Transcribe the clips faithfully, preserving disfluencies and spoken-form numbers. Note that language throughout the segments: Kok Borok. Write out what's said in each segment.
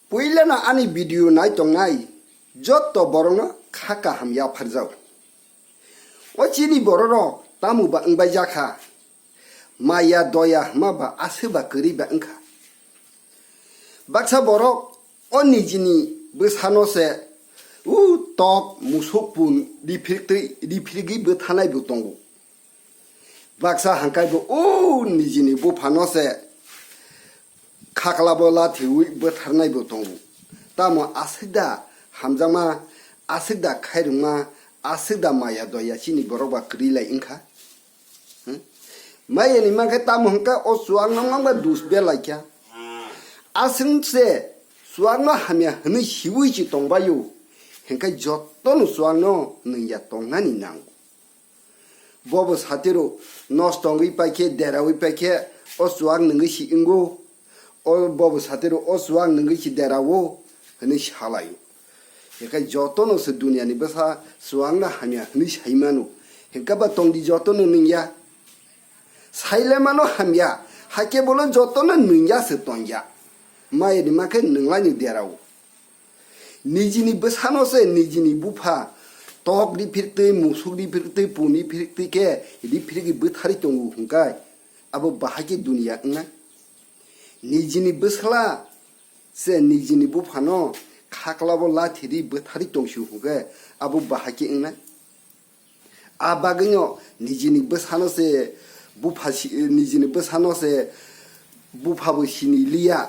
Puilano ani video nai tongnai jotto borokno kha kaham yapharjao. O chini bororok tamo ba wngbai jakha? Maya doya hwnma ba aswk ba kwrwi ba wngkha. Baksa borok o nijini bwsano se u tok musuk pun riphirtwi riphirgwi bwthanai bo tongo. Baksa hangkai bo o nijini buphano se khaklabo lathiwi bwtharnai bo tongo. Tamo aswk da hamjakma, aswk da khairokma, aswk da maya doya chini borok ba kwrwi lai wngkha? Hmm? Mayani mankhe tamo hwnkhe o chuwakno mangba dus belaikha. Aswk se chuwakno hamya hwnwi siwi se tongbaio, hwnkhe jotono chuwakno nwngya tongnani nango. Bobo satiro nosto wngwi paikhe, derawi paikhe, o chuwak nwngwi si wngo. O bobo satiro o chuwak nwngwi si derao hwnwi salaio. Hwnkhe jotono se duniyani bwsa chuwakno hamya hwnwi sai mano. Hwnkhe ba tongdi jotono nwngya. Sailemano hamya, hakhe bono jotono nwngya se tongya. Mayani mankhe nwnglaino derao. Nijini bwsano se nijini bupha tok riphirtwi, musuk riphirtwi, pun riphirtwi khe riphirgwi bwtharwi tongo hwnkhe abo bahai khe duniya wngnai? Nijini bwsla se nijini buphano khaklabo lathi ri bwtharwi tongsi hwnkhe abo bahai khe wngnai? A bagwino nijini bwsano se bupha si-, nijini bwsano se bupha bo sini liya,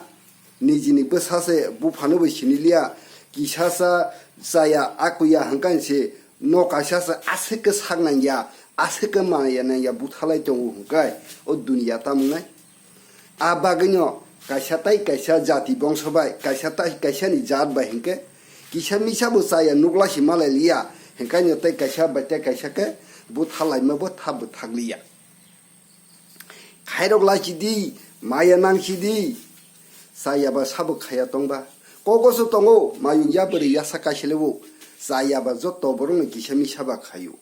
nijini bwsa se buphano bo sini liya, kisa sa chaya akuya hwnkhe se no kaisa se aswk khe sak nangya, aswk khe maya nangya buthalai tongo hwnkhe o duniya tamo wngnai? A bagwino kaisa tai kaisa jati bongso bai kaisa tai kaisa ni jat bai hinkhe kisa misa bo chaya nukla si malai liya, hinkaino tai kaisa bai tai kaisa khe butha laima bo tha bwthak liya. Khairok lai si di, maya nang si di, chaya ba sabo khaya tong ba, kogoso tongo mayung ya bwrwi yasa kaisa le o, chaya ba joto borok no kisa misa ba khaio.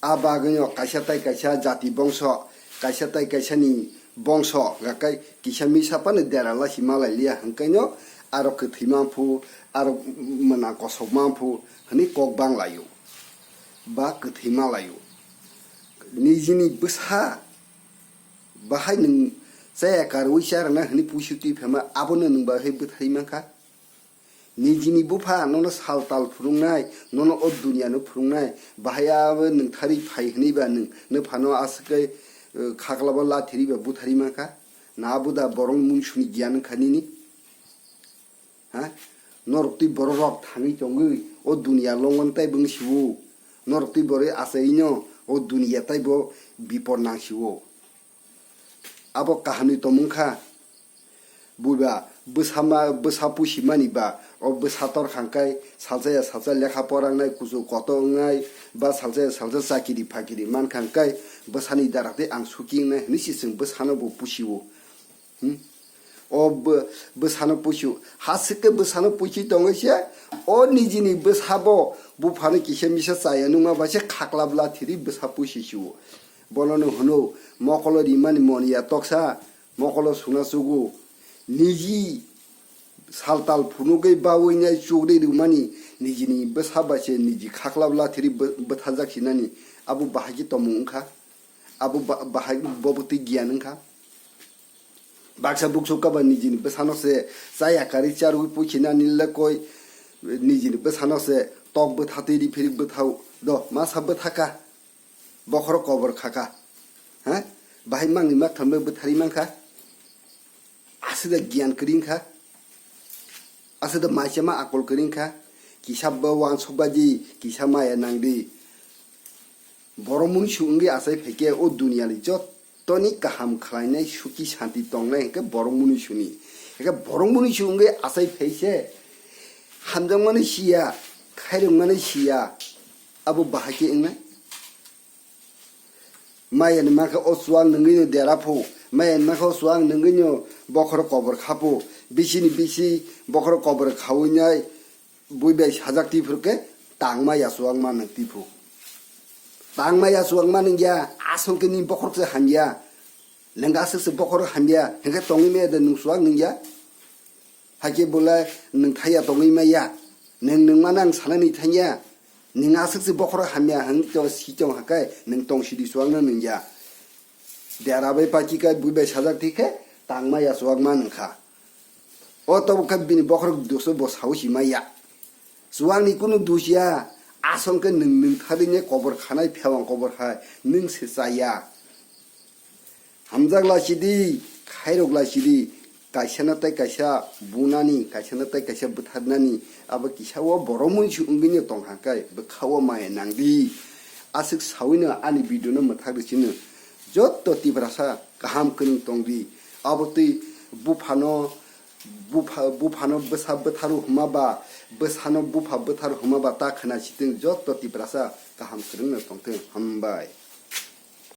A bagwino kaisa tai kaisa jati bongso, kaisa tai kaisa ni bongso, hwnkhe kisa misa phano dera lasi malai liya, hwnkhaino aro kwthwi manphu, aro mwnang kosok manphu hwnwi kok bang laio, ba kwthwi ma laio. Nijini bwsa bahai nwng chaya karwi cha rwna hwnwi puisu twi phema abono nwng bahai bwthai mankha. Nijini bupha nono sal tal phwrwngnai, nono o duniano phwrwngnai, bahai abo nwng thari phai hwnwi ba nwng, nwng phano aswk khe, eh, khaklabo lathiri ba buthari mankha, na abo da borok munsuni giyan wngkha nini? Ha? Norok twi borok rok thangwi tongwi o duniya longon tai bwng siwo, norok twi borok achaino o duniya taibo bipor nang siwo. Abo kahamni tongmung kha. Buiba bwsa ma, bwsa pusi mani ba, o bwsa tor kha hwnkhe salsa ya salsa lekha pora wngnai, kuchuk koto wngnai, ba salsa ya salsa chakiri phakiri man kha hwnkhe bwsani dara tei ang suki wngnai hwnwi se chwng bwsano bo pusi o. Hmm? O bw-, bwsano pusi o. Hasik khe bwsano pusi tongwi se o nijini bwsa bo buphano kisa misa chaya nungma bai se khakla bwla thiri bwsa pusi si o. Bono no hwno mokolo rimani moniya toksa. Mokolo suna chugo, niji saltal phunugwi bawi nai chukri rwmani nijini bwsa bai se niji khakla bwla thiri bw-, bwthajak sinani abo bahai khe tongmung wngkha, abo ba-, bahai bo bwtwi giyan wngkha. Baksa buksu kaba nijini bwsano se chaya karwi charwi puisinani lekoi nijini bwsano se tok bwthatwi riphirik bwthao do masa bwthaka. Bokhorok kobor khaka. Ha? Bahai mangni maktham bai bwthari mankha. Aswk da giyan kwrwi wngkha. Aswk da maichama akol kwrwi wngkha. Kisa bo wansuk baji, kisa maya nangdi. Borok munisu wngwi achai phaikhe o duniyani jottoni kaham khlainai, suki santi tongnai hinkhe borok munisuni. Hinkhe borok munisu wngwi achai phaise hamjakmani siya, khairokmani siya. Abo bahai khe wngnai? Mayani mankhe o chuwak nwngwino dera phu, mayani mankhe o chuwak nwngwino bokhorok kobor kha phu, bisini bisi bokhorok kobor khawi nai bui bai sajak twi phuru khe tangma ya chuwak manwng twi phu. Tangma ya chuwak manwng ya, asol khe nini bokhorok se hamya, nwng aswk se bokhorok hamya, hinkhe tongwi maya de nwng chuwak nwng ya? Hakhe bolai nwng thaiya tongwi maya. Nwng nwng mano ang sanani thangya. Nwng aswk se bokhorok hamya hwn to si tong hakai nwng tong sidi suwakno nwngya. Dera bai paki kai bui bai sajak thikhe tangma ya suwakma nwngkha. O tobo khe bini bokhorok doso bo sawi si maya. Suwakni kunu dusia asong khe nwng nwng thadine kobor khanai phewang kobor hai nwng se chaya. Hamjak lai sidi, khairok lai sidi, kaisa no tai kaisa bunani, kaisa no tai kaisa bwtharnani, abo kisa o borok mui se wngwi no tong kha khe bwkha o maya nang di. Aswk sawi no ani video no mwthak rw sino. Jotto Tiprasa kaham kwrwng tong di. Abo twi buphano, bupha, buphano bwsa bwtharu hwnma ba, bwsano bupha bwtharu hwnma ba ta khwna sitwng jotto Tiprasa kaham kwrwng no tong thung. Hambai.